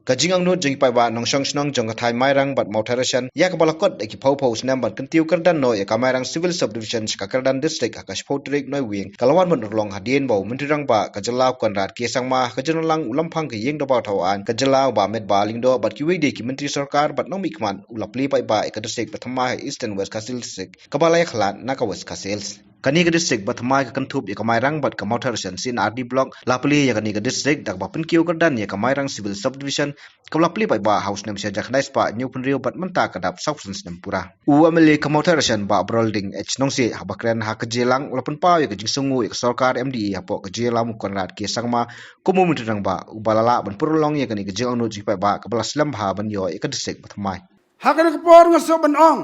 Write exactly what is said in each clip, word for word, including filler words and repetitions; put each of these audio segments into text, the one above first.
Ka jingangnud jong ki paidbah nongshong shnong jong ka thaiñ Mairang bad Mawthadraishan ïa kaba la kot da ki phew phew snem ban kyntiew kyrdan noh ïa ka Mairang Civil Subdivision sha ka kyrdan district ha ka shiphew tarik Naiwieng ka la wan ban urlong hadien ba u Myntri Rangbah ka jylla u Conrad K Sangma, ka jong u Lampang ka Ïing Dorbar Thaw Aiñ ka jylla u Bah Metbah Lyngdoh bad kiwei de ki myntri sorkar bad nongmihkhmat u la plie paidbah ïa ka district ba thymmai ha Eastern West Khasi Hills District kaba la ïakhlad na ka West Khasi Hills. Kane ka district ba thymmai ka kynthup ïa ka Mairang bad ka Mawthadraishan C&RD Block. La plie ïa kane ka district da kaba pynkiew kyrdan ïa ka Mairang Civil Subdivision kaba la plie paidbah ha u snem shi hajar khyndai spah hynñiewphew hynriew bad mynta ka dap sawphew san snem pura. U MLA ka Mawthadraishan Bah Barolding H Nongsiej haba kren ha ka jingïalang u la pynpaw ïa ka jingsngewnguh ïa ka sorkar MDA hapoh ka jingïalam u Conrad K Sangma kum u Myntri Rangbah uba la lah ban pynurlong ïa kane ka jingangnud jong ki paidbah kaba la slem bha ban ïoh ïa ka district ba thymmai. Ha kane ka por nga sngewbha ban ong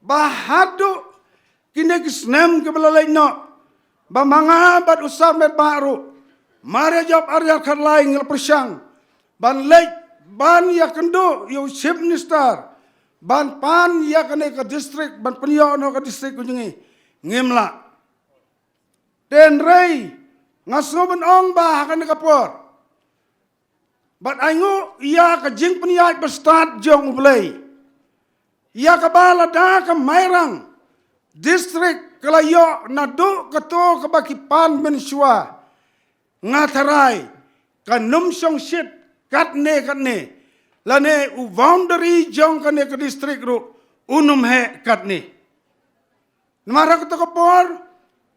ba haduh kine ki snem kiba la leit noh, ba ma nga bad u Sir Metbah ruh mar ïa jop ar hajar khatlai ngi la pyrshang ban leit ban ïakynduh ïa u Chief Minister ban pan ïa kane ka district, ban pynïoh noh ka district ka jong ngi, ngim lah. Hynrei nga sngewbha ban ong ba ha kane ka por bad ainguh ïa ka jingpynïaid bastad jong U Blei, ïa kaba lada ka Mairang district ka la ïoh naduh kato kaba ki pan mynshuwa, nga tharai kan ym shong shit katne katne, lane u boundary jong kane ka district ruh un ym heh katne. Namar ha kato ka por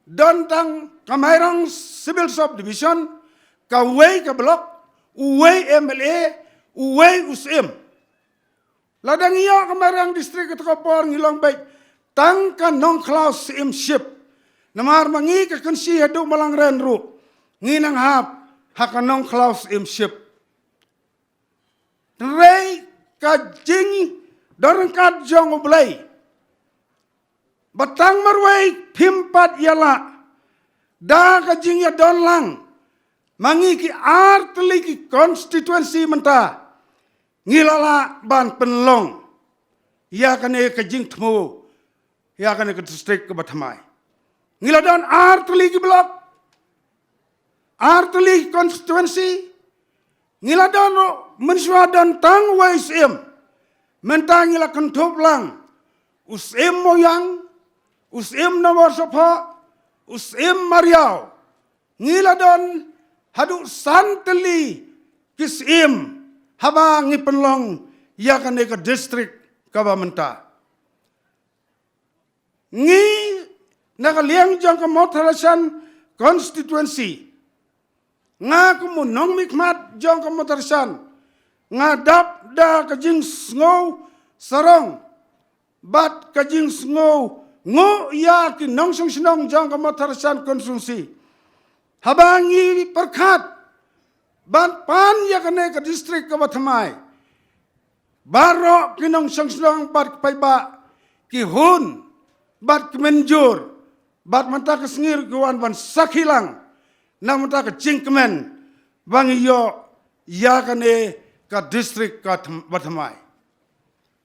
don tang ka Mairang Civil Subdivision, kawei ka block, uwei MLA, uwei u Syiem. Lada ngi ïoh ka Mairang District kato ka por ngi long beit tang ka Nongkhlaw Syiemship. Namar ma ngi ka kynshi haduh Malangren ruh ngi nang hap ha ka Nongkhlaw Syiemship. Hynrei ka jingdon ryngkat jong U Blei Ba tang marwei phim pat ïalah da ka jingïadon lang ma ngi ki artylli ki constituency mynta, ngi la lah ban pynlong ïa kane ka jingthmu ïa kane ka district kaba thymmai. Ngi la don artylli ki block, artylli ki constituency, ngi la don ruh mynshuwa don tang wei u syiem. Mynta ngi la kynthup lang u syiem Moiang, u syiem Nongwar Sohphoh, u syiem Mariaw. Ngi la don haduh san tylli ki syiem haba ngi pynlong ïa kane ka district kaba mynta. Ngi na ka liang jong ka Mawthadraishan constituency, nga kum u nongmihkhmat jong ka Mawthadraishan, nga dap da ka jingsngew sarong bad ka jingsngew nguh ïa ki nongshong shnong jong ka Mawthadraishan constituency. Haba ngi pyrkhat ban pan ïa kane ka district kaba thymmai, baroh ki nongshong shnong bad ki paidbah ki hun bad ki mynjur, bad mynta ka sngi ruh ki wan ban sakhi lang na mynta ka jingkmen ba ngi ïoh ïa kane ka district kaba thymmai.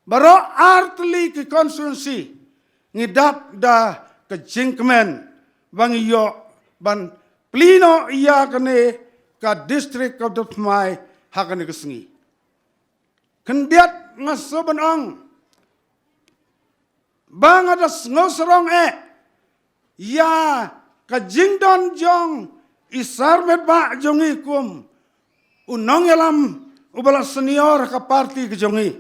Baroh artylli ki constituency ngi dap da ka jingkmen ba ngi ïoh ban plie noh ïa kane ka district kaba thymmai ha kane ka sngi. Khyndiat nga sngewbha ban ong ba nga da sngew sarong eh ïa ka jingdon jong i Sir Metbah jong ngi kum u nongïalam uba la senior ha ka party ka jong ngi,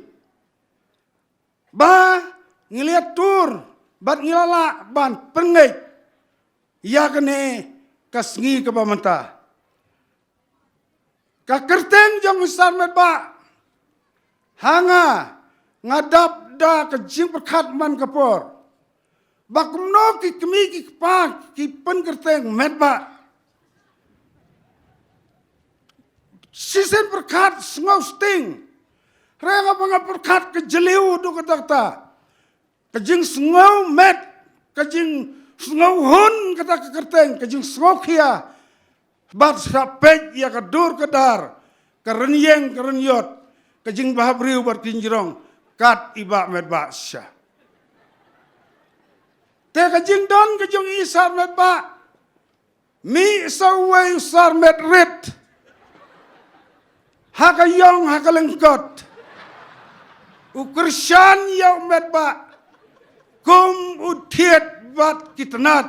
ba ngi la ïatur bad ngi la lah ban pynngeit ïa kane ka sngi kaba mynta. Ka kyrteng jong i Sir Metbah ha nga, nga dap da ka jingpyrkhat man ka por ba kumno ki kmie ki kpa ki pynkyrteng Metbah. Shisien pyrkhat sngew sting, hynrei haba nga pyrkhat ka jylliew haduh katta katta, ka jingsngew met, ka jingsngew hun kata ka kyrteng, ka jingsngew khia. Bad sa peit ïa ka dur ka dar, ka rynïeng ka rynïot, ka jingbhabriew bad ka jingjrong kat i Bah Metbah shisha. Te ka jingdon ka jong i Sir Metbah, mih sa uwei u Sir Metrit ha ka ïong ha ka lyngkot, u kyrshan ïa u Metbah kum u thied bad ki tnat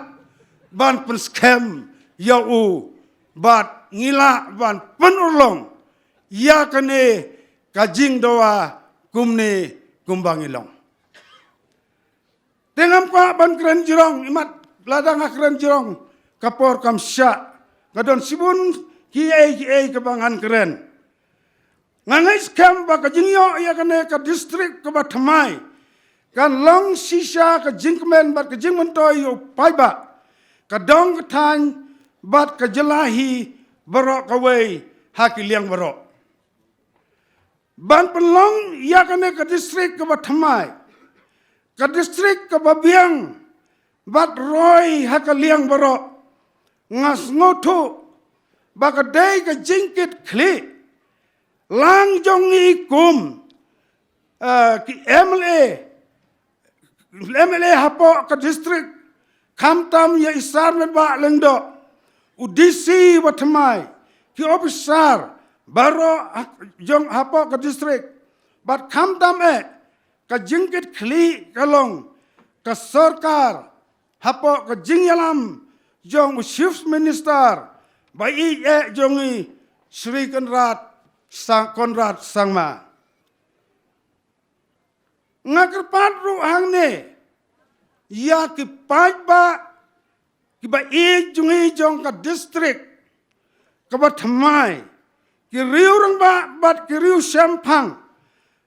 ban pynskhem ïa u, bad ngi lah ban pynurlong ïa kane ka jingdawa kumne kumba ngi long. Te ngam kwah ban kren jrong, imat lada nga kren jrong ka por kam shah. Nga don shibun kiei kiei kaba ngan kren. Nga ngeit skhem ba ka jingïoh ïa kane ka district kaba thymmai kan long shisha ka jingkmen bad ka jingmyntoi ïa u paidbah, ka dong ka thaiñ bad ka jylla hi baroh kawei ha ki liang baroh. Ban pynlong ïa kane ka district kaba thymmai, ka district kaba biang bad roi ha ka liang baroh, nga sngewthuh ba ka dei ka jingkitkhlieh lang jong ngi kum, eh, ki M L A, M L A hapoh ka district, khamtam ïa i Sir Metbah Lyngdoh, u D C ba thymmai, ki officer baroh ha-, jong hapoh ka district, bad khamtam eh ka jingkitkhlieh ka long ka sorkar hapoh ka jingïalam jong u Chief Minister ba ïeit eh jong ngi, Shri Conrad Sang-, Conrad Sangma. Nga kyrpad ruh hangne ïa ki paidbah kiba ïeit jong ngi jong ka district kaba thymmai, ki riew rangbah bad ki riew shemphang,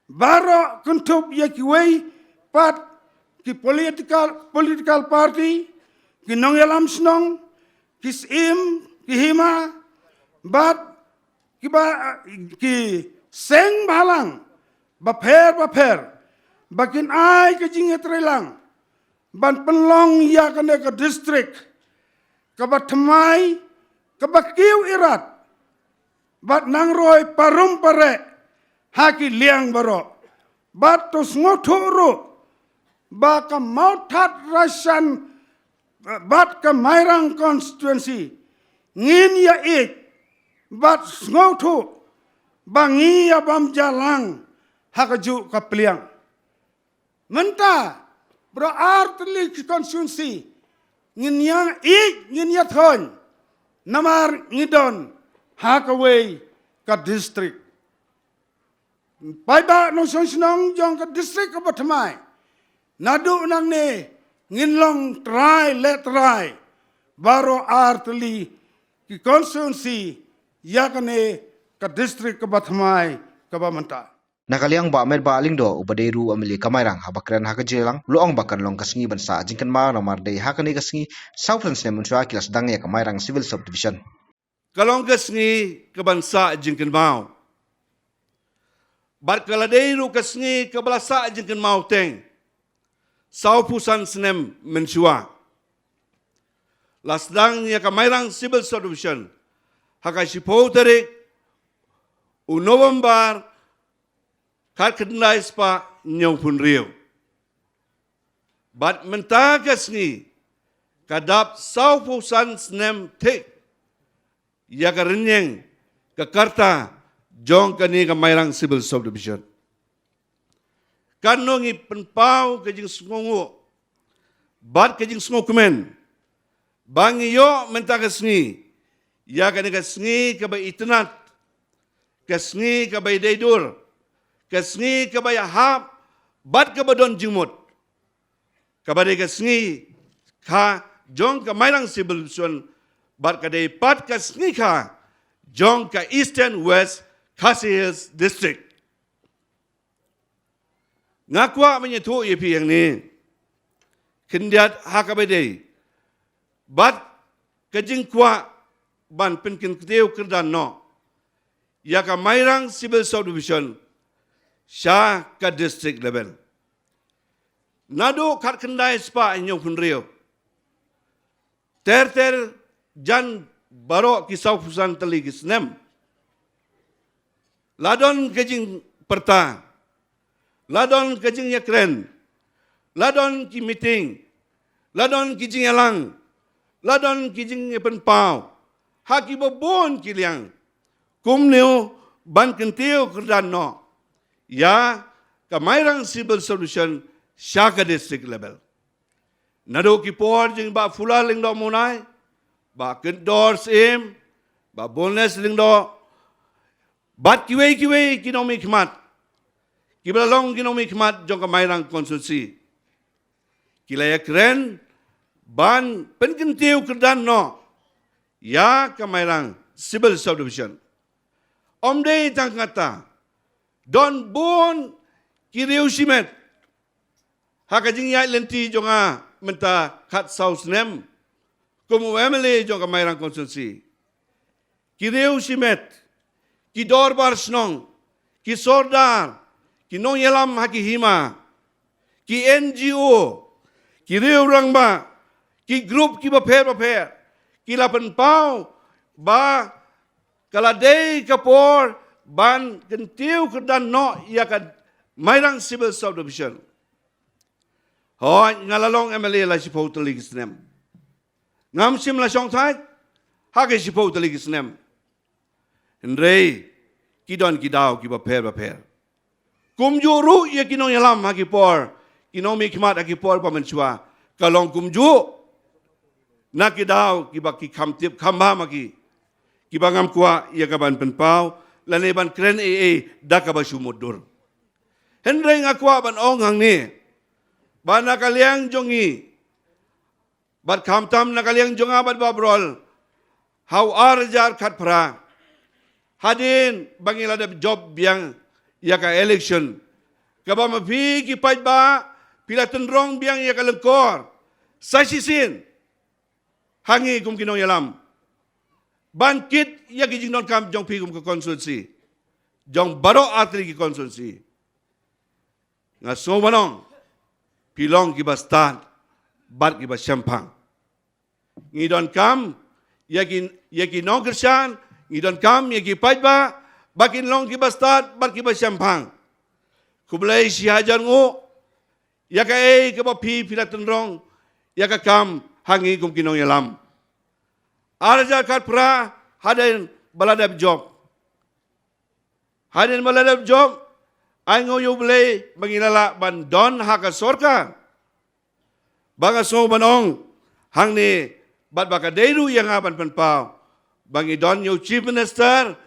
baroh kynthup ïa kiwei pat ki political, political party, ki nongïalam shnong, ki syiem, ki hima, bad kiba, ki seng bhalang bapher bapher, ba kin ai ka jingïatreilang ban pynlong ïa kane ka district kaba thymmai, kaba kiew irat, bad nang roi parum pareh ha ki liang baroh. Bad to sngewthuh ruh ba ka Mawthadraishan bad ka Mairang constituency ngin ïa ïeit bad sngewthuh ba ngi ïa bam jalang ha kajuh ka pliang. Mynta baroh artylli ki constituency ngin ïa ïeit, ngin ïa thoiñ, namar ngi don ha kawei ka district. Paidbah nongshong shnong jong ka district kaba thymmai, naduh nangne ngin long trai leh trai baroh artylli ki constituency ïa kane ka district kaba thymmai kaba mynta. Na ka liang Bah Metbah Lyngdoh uba dei ruh u MLA ka Mairang haba kren ha ka jingïalang u la ong ba kan long ka sngi ban sah jingkynmaw namar dei ha kane ka sngi sawphew san snem mynshuwa ki la sdang ïa ka Mairang Civil Subdivision. Ka long ka sngi kaban sah jingkynmaw bad ka la dei ruh ka sngi kaba la sah jingkynmaw teng sawphew san snem mynshuwa. La sdang ïa ka Mairang Civil Subdivision ha ka shiphew tarik u November khatkhyndai spah hynñiewphew hynriew. Bad mynta ka sngi ka dap sawphew san snem thik ïa ka rynïeng ka karta jong kane ka Mairang Civil Subdivision. Kan ngi pynpaw ka jingsngewnguh bad ka jingsngewkmen ba ngi ïoh mynta ka sngi ïa kane ka sngi kaba itynnad, ka sngi kaba idei dur, ka sngi kaba ïahap bad kaba don jingmut, kaba dei ka sngi kha jong ka Mairang Civil Division bad ka dei pat ka sngi kha jong ka Eastern West Khasi Hills District. Nga kwah ban ïathuh ïa phi hangne khyndiat ha kaba dei bad ka jingkwah ban pynkyntiew kyrdan noh ïa ka Mairang Civil Subdivision sha ka district level. Naduh khatkhyndai spah hynñiewphew hynriew ter ter jan baroh ki sawphew san tylli ki snem, la don ka jingpyrta, la don ka jingïakren, la don ki meeting, la don ki jingïalang, la don ki jingïapynpaw ha kiba bun ki liang kumno ban kyntiew kyrdan noh ïa ka Mairang Civil Subdivision sha ka district level. Naduh ki por jong Bah Phulat Lyngdoh Munnai, Bah Kyndor Syiem, Bah Bones Lyngdoh bad kiwei kiwei ki nongmihkhmat kiba la long ki nongmihkhmat jong ka Mairang constituency, ki la ïakren ban pynkyntiew kyrdan noh ïa ka Mairang Civil Subdivision. Ym dei tang kata, don bun ki riew shimet ha ka jingïaid lynti jong nga mynta khatsaw snem kum u MLA jong ka Mairang constituency. Ki riew shimet, ki dorbar shnong, ki sordar, ki nongïalam ha ki hima, ki NGO, ki riew rangbah, ki group kiba pher ba pher ki la pynpaw ba ka la dei ka por ban kyntiew kyrdan noh ïa ka Mairang Civil Subdivision. Hooid, nga la long MLA la shiphew tylli ki snem. Ngam shym la shongthait ha ki shiphew tylli ki snem. Hynrei ki don ki daw kiba pher ba pher. Kumjuh ruh ïa ki nongïalam ha ki por, ki nongmihkhmat ha ki por ba mynshuwa, ka long kumjuh. Na ki daw kiba ki kham tip kham bha ma ki, kiba ngam kwah ïa ka ban pynpaw lane ban kren ei ei da kaba shu mutdur. Hynrei nga kwah ban ong hangne ba na ka liang jong ngi bad khamtam na ka liang jong nga bad Bah Brol, ha u ar hajar khatphra, hadien ba ngi la dep jop biang ïa ka election, kaba ma phi ki paidbah phi la tynrong biang ïa ka lyngkor sa shisien ha ngi kum ki nongïalam ban kit ïa ki jingdonkam jong phi kum ka constituency, jong baroh artylli ki constituency. Nga sngew ban ong phi long kiba stad bad kiba shemphang. Ngi donkam ïa ki, ïa ki nongkyrshan, ngi donkam ïa ki paidbah ba kin long kiba stad bad kiba shemphang. Khublei shihajar nguh ïa kaei kaba phi phi la tynrong ïa ka kam ha ngi kum ki nongïalam. Ar hajar khatphra, hadien ba la dep jop, hadien ba la dep jop, ai nguh ïa U Blei ba ngi la lah ban don ha ka sorkar. Ba nga sngew ban ong hangne, bad ba ka dei ruh ïa nga ban pynpaw ba ngi don ïa u Chief Minister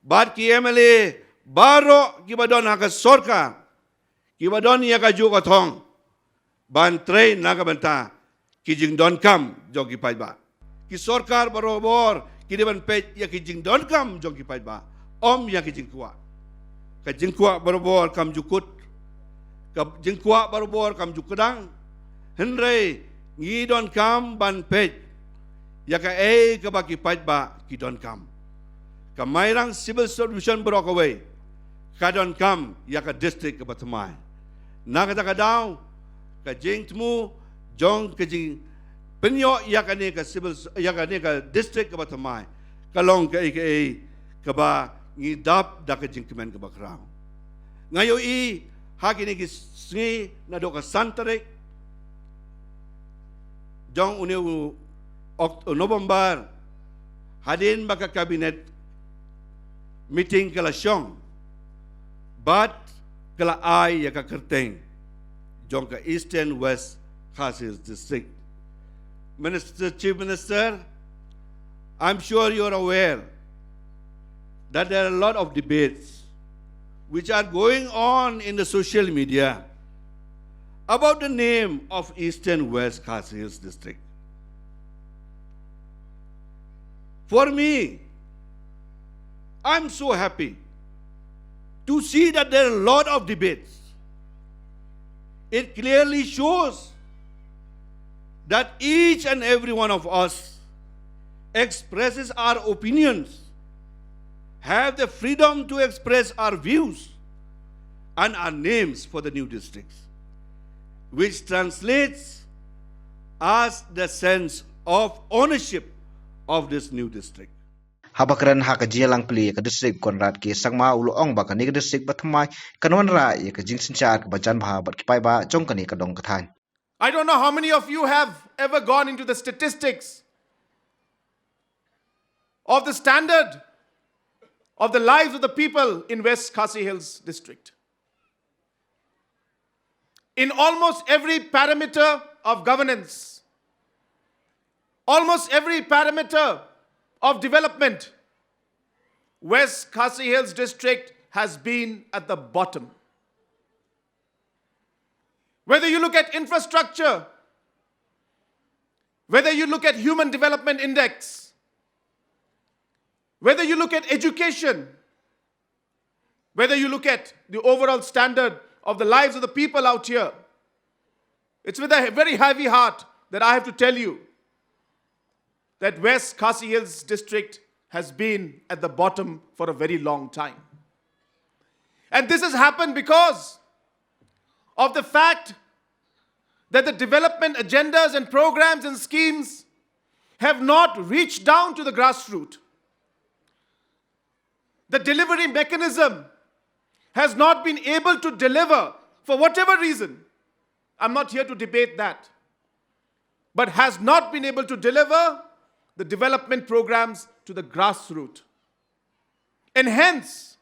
bad ki M L A baroh kiba don ha ka sorkar, kiba don ïa kajuh ka thong ban trei na ka bynta ki jingdonkam jong ki paidbah. Ki sorkar barabor ki dei ban peit ïa ki jingdonkam jong ki paidbah, ym ïa ki jingkwah. Ka jingkwah barabor kam ju kut, ka jingkwah barabor kam ju kdang. Hynrei ngi donkam ban peit ïa kaei kaba ki paidbah ki donkam. Ka Mairang Civil Subdivision baroh kawei ka donkam ïa ka district kaba thymmai. Na kata ka daw, ka jingthmu jong ka jingpynïoh ïa kane ka civil, ïa kane ka district kaba thymmai ka long kaei kaei kaba ngi dap da ka jingkmen kaba khraw. Nga ïohi ha kine ki sngi naduh ka san tarik jong une u Oct-, November, hadien ba ka cabinet meeting ka la shong bad ka la ai ïa ka kyrteng jong ka Eastern West Khasi Hills District. Minister, Chief Minister, I'm sure you're aware that there are a lot of debates which are going on in the social media about the name of Eastern West Khasi Hills District. For me, I'm so happy to see that there are a lot of debates. It clearly shows that each and every one of us expresses our opinions, have the freedom to express our views and our names for the new districts, which translates as the sense of ownership of this new district. Haba kren ha ka jingïalang plie ïa ka district, Conrad K Sangma u la ong ba kane ka district ba thymmai kan wanrah ïa ka jingsynshar kaba jan bha bad ki paidbah jong kane ka dong ka thaiñ. I don't know how many of you have ever gone into the statistics of the standard of the lives of the people in West Khasi Hills District. In almost every parameter of governance, almost every parameter of development, West Khasi Hills District has been at the bottom. Whether you look at infrastructure, whether you look at Human Development Index, whether you look at education, whether you look at the overall standard of the lives of the people out here, it's with a very heavy heart that I have to tell you that West Khasi Hills District has been at the bottom for a very long time. And this has happened because of the fact that the development agendas and programs and schemes have not reached down to the grassroots. The delivery mechanism has not been able to deliver for whatever reason. I'm not here to debate that. But has not been able to deliver the development programs to the grassroots. And hence,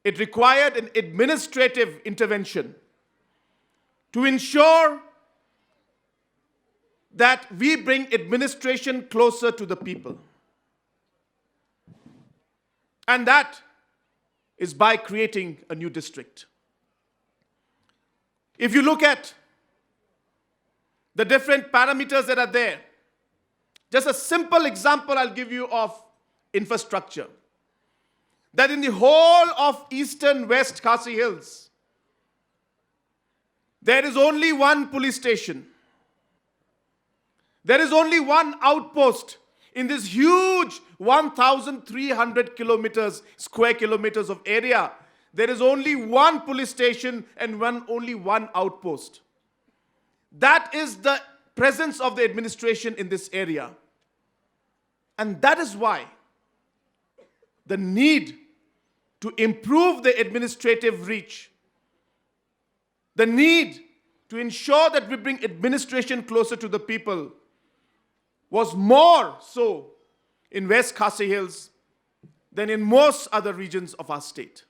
it required an administrative intervention to ensure that we bring administration closer to the people. And that is by creating a new district. If you look at the different parameters that are there, just a simple example I'll give you of infrastructure. That in the whole of eastern West Khasi Hills, there is only one police station. There is only one outpost in this huge one thousand three hundred kilometers, square kilometers of area. There is only one police station and one, only one outpost. That is the presence of the administration in this area. And that is why the need to improve the administrative reach, the need to ensure that we bring administration closer to the people was more so in West Khasi Hills than in most other regions of our state.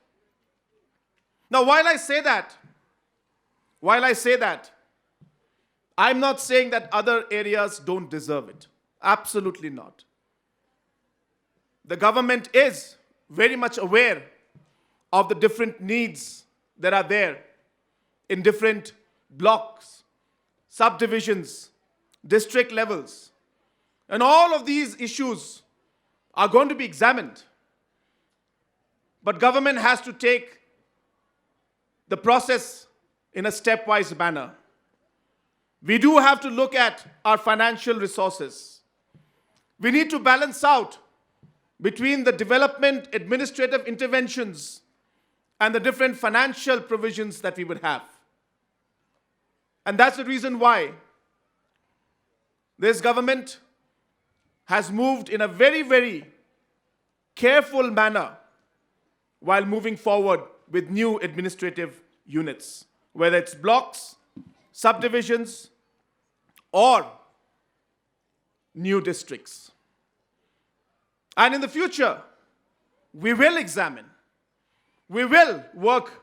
Now, while I say that, while I say that, I'm not saying that other areas don't deserve it. Absolutely not. The government is very much aware of the different needs that are there in different blocks, subdivisions, district levels. And all of these issues are going to be examined. But government has to take the process in a stepwise manner. We do have to look at our financial resources. We need to balance out between the development administrative interventions and the different financial provisions that we would have. And that's the reason why this government has moved in a very, very careful manner while moving forward with new administrative units, whether it's blocks, subdivisions, or new districts. And in the future, we will examine, we will work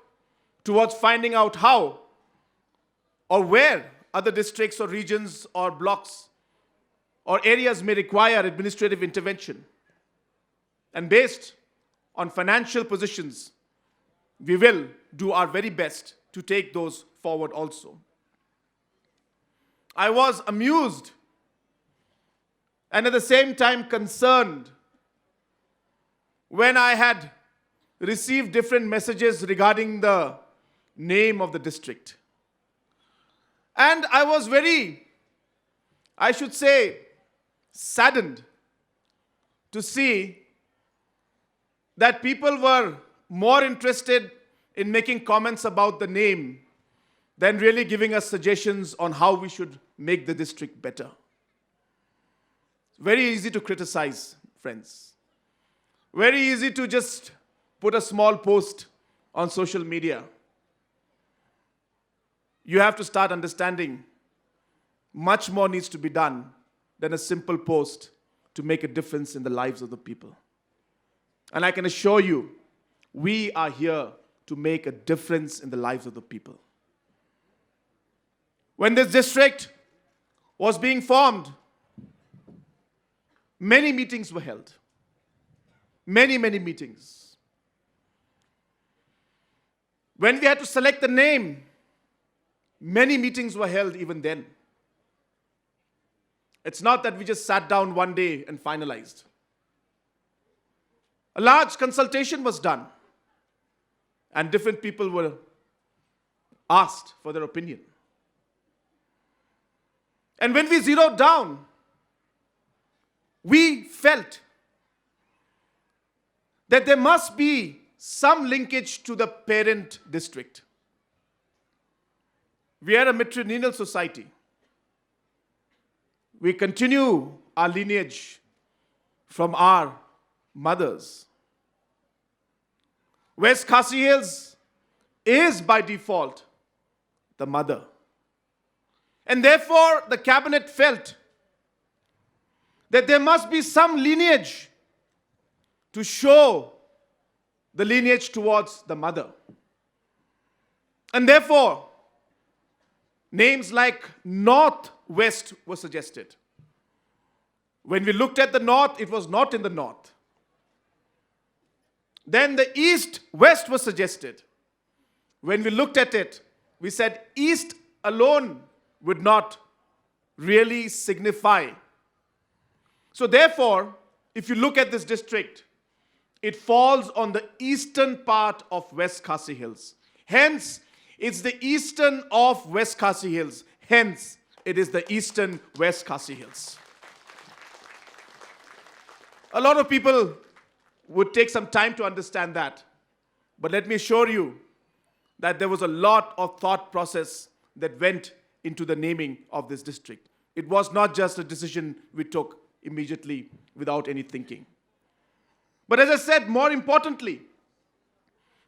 towards finding out how or where other districts or regions or blocks or areas may require administrative intervention. And based on financial positions, we will do our very best to take those forward also. I was amused and at the same time concerned when I had received different messages regarding the name of the district. And I was very, I should say, saddened to see that people were more interested in making comments about the name than really giving us suggestions on how we should make the district better. Very easy to criticize, friends. Very easy to just put a small post on social media. You have to start understanding much more needs to be done than a simple post to make a difference in the lives of the people. And I can assure you, we are here to make a difference in the lives of the people. When this district was being formed, many meetings were held. Many, many meetings. When we had to select the name, many meetings were held even then. It's not that we just sat down one day and finalized. A large consultation was done, and different people were asked for their opinion. And when we zeroed down, we felt that there must be some linkage to the parent district. We are a matrilineal society. We continue our lineage from our mothers. West Khasi Hills is by default the mother. And therefore, the cabinet felt that there must be some lineage to show the lineage towards the mother. And therefore, names like North West were suggested. When we looked at the North, it was not in the North. Then the East West was suggested. When we looked at it, we said East alone would not really signify. So therefore, if you look at this district, it falls on the eastern part of West Khasi Hills. Hence, it's the eastern of West Khasi Hills. Hence, it is the eastern West Khasi Hills. A lot of people would take some time to understand that. But let me assure you that there was a lot of thought process that went into the naming of this district. It was not just a decision we took immediately without any thinking. But as I said, more importantly,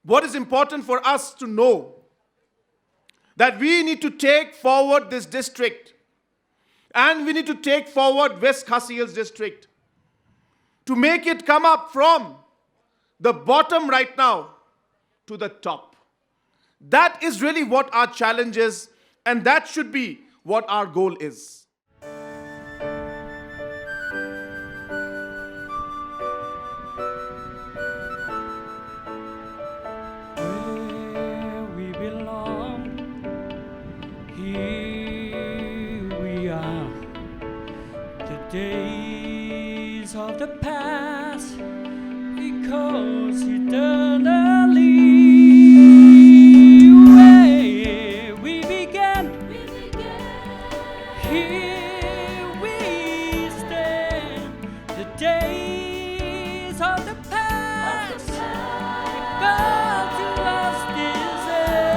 what is important for us to know that we need to take forward this district, and we need to take forward West Khasi Hills District to make it come up from the bottom right now to the top. That is really what our challenge is, and that should be what our goal is. Where we belong, here we are. The days of the past, because eternally, where we began, here we stand. The days of the past, because you lost this age.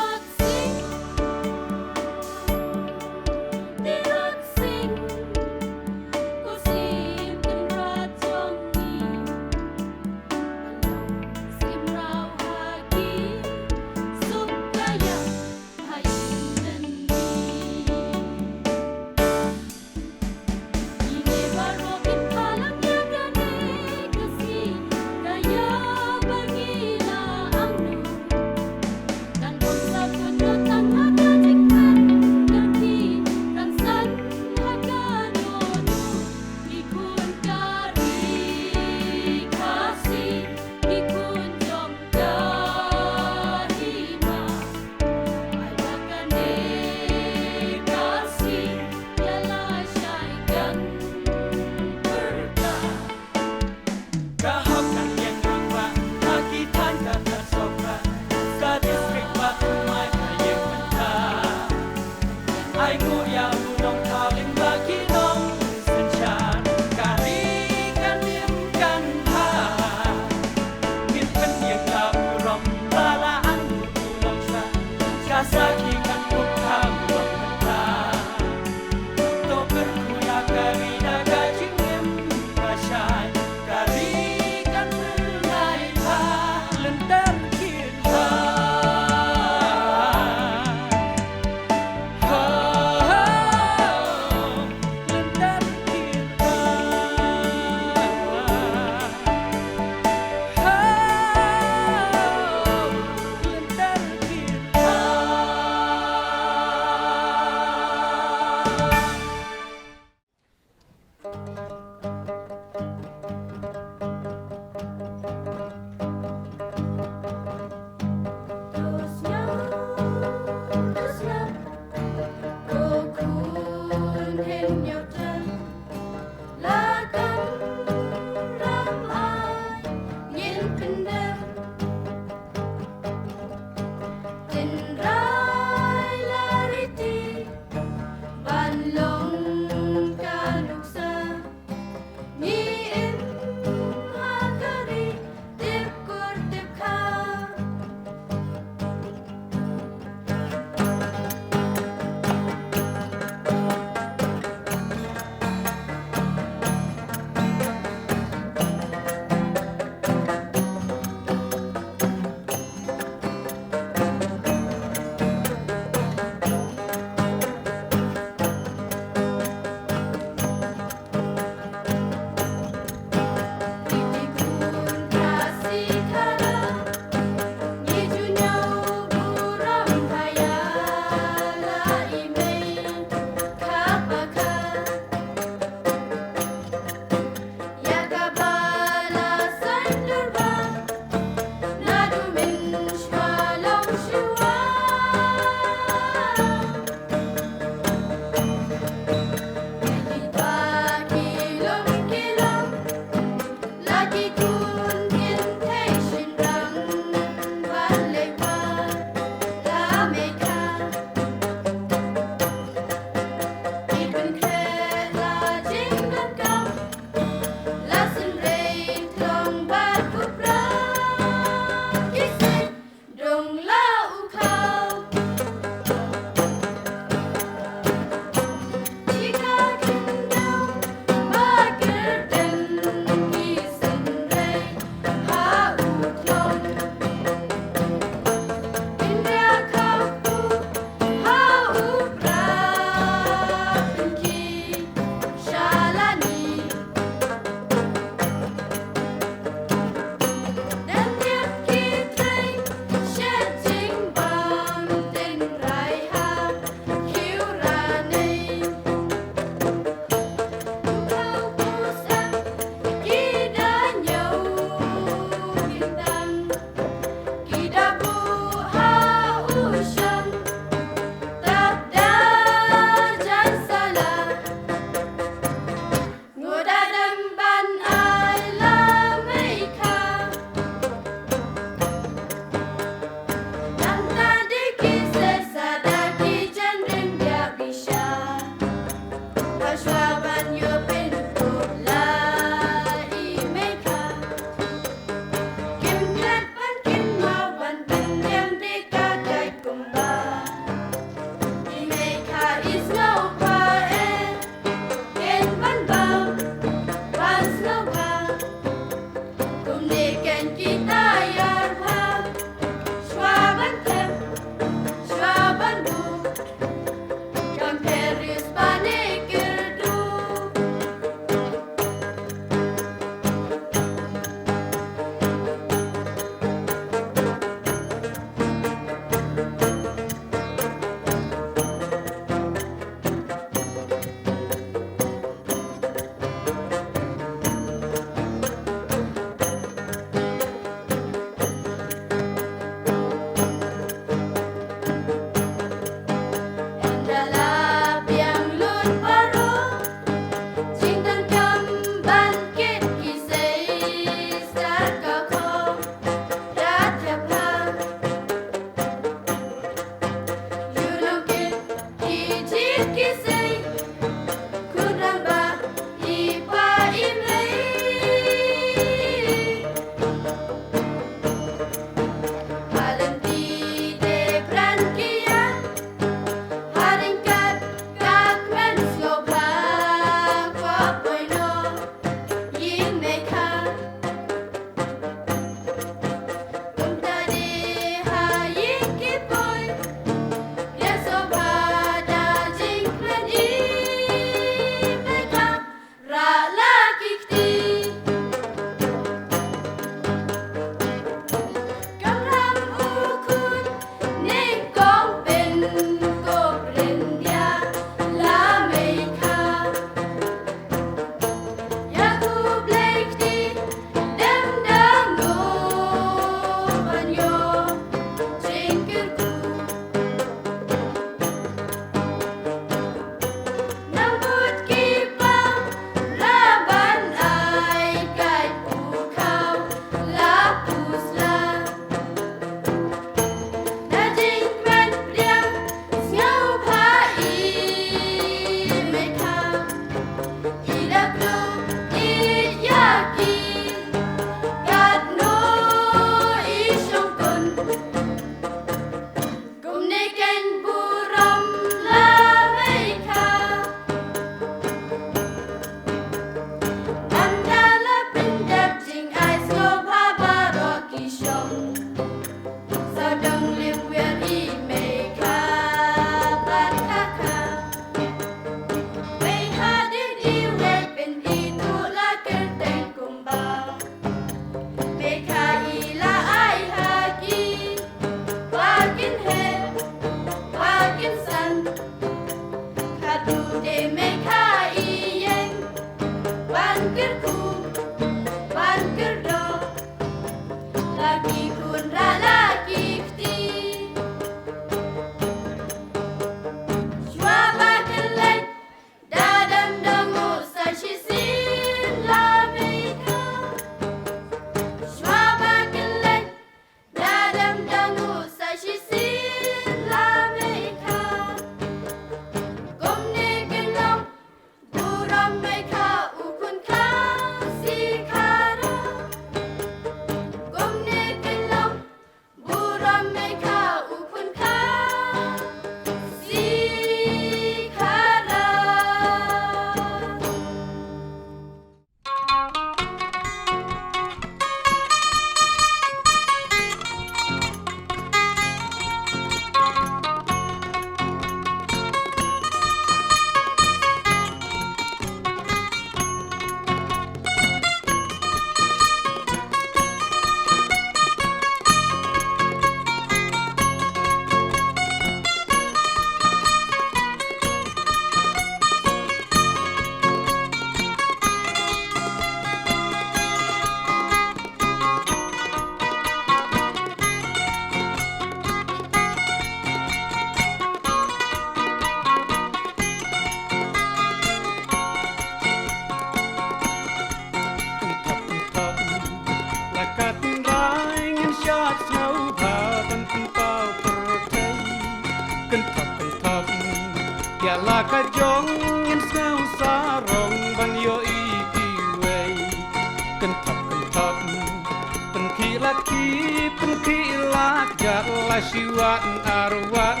Ki pynkhih la kjat la shi wat ar wat.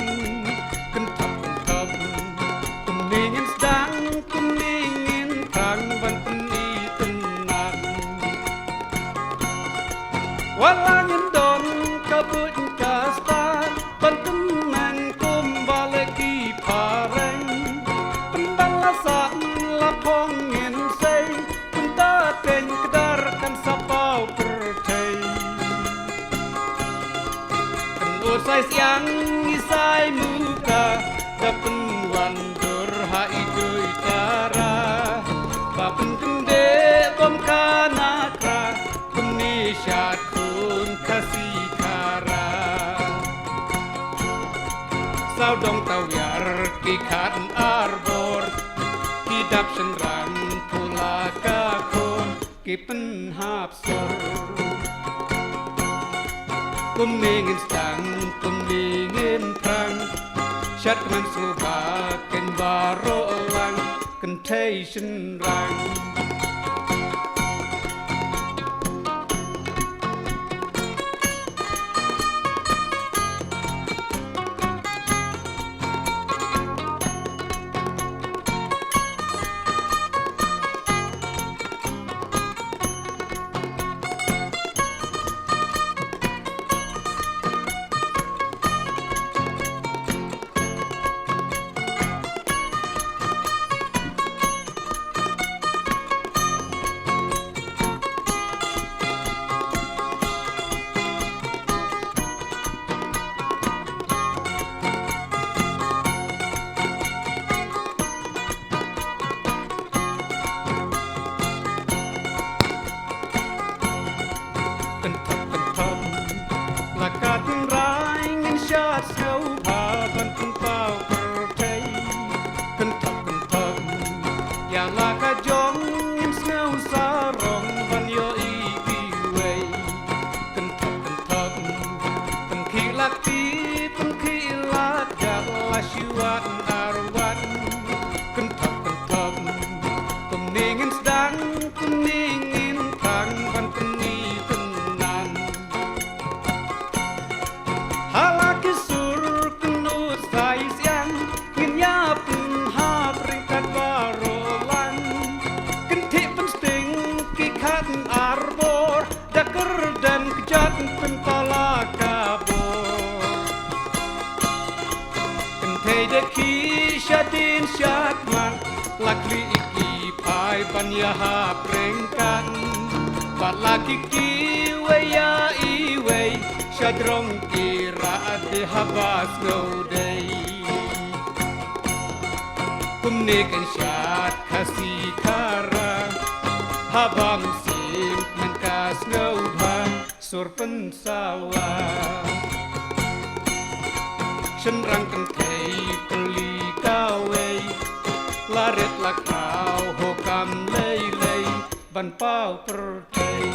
Kynthap kynthap kumne ngin sdang, kumne ngin phrang ban pyni tynnad. Wat la ngin don ka buit ka stad ban kmen kumba leh ki phareng. Pynban la sah la phong ngin sei, kumta teng kdar kan sa paw pyrthei. Kan u sai siang i sai muka, da pynwan dur ha i dui tara. Ba pynkyndeh bom ka na kra, kumne shat khun Khasi Khara. Sawdong tawiar ki khat ar bor, ki dap shynrang pula ka khun, ki pynhap sur. Kumne ngin sdang, kumne ngin phrang, shat kmen sngewbha ken baroh lang, kynthei shynrang. Kynthap kynthap la ka tynrai, ngin shad sngewbha ban pynpaw pyrthei. Kynthap kynthap ïa la ka jong, ngin sngew sarong ban ïohi kiwei. Kynthap kynthap pynkhih la kti, pynkhih la kjat la shi wat ar wat. Kynthap kynthap kumne ngin sdang, kumne ngin phrang ban pyni tynnad. Ha la ki sur kynnoh sai siang, ngin ïa pynhap ryngkat baroh lang. Kynthih pynsting ki khat ar bor, da kyrdan kjat pynpala ka bor. Kynthei da ki shadien shakmat, la khlieh ki phai ban ïahap ryngkat. Bad la ki kiwei ïa iwei, shajrong ki rah te haba sngewdei. Kumne kan shad Khasi Khara, haba mynsiem man ka sngewbha, sur pynsawa. Shynrang kynthei tylli kawei, la rit la khraw ho kam lei lei, ban paw pyrthei.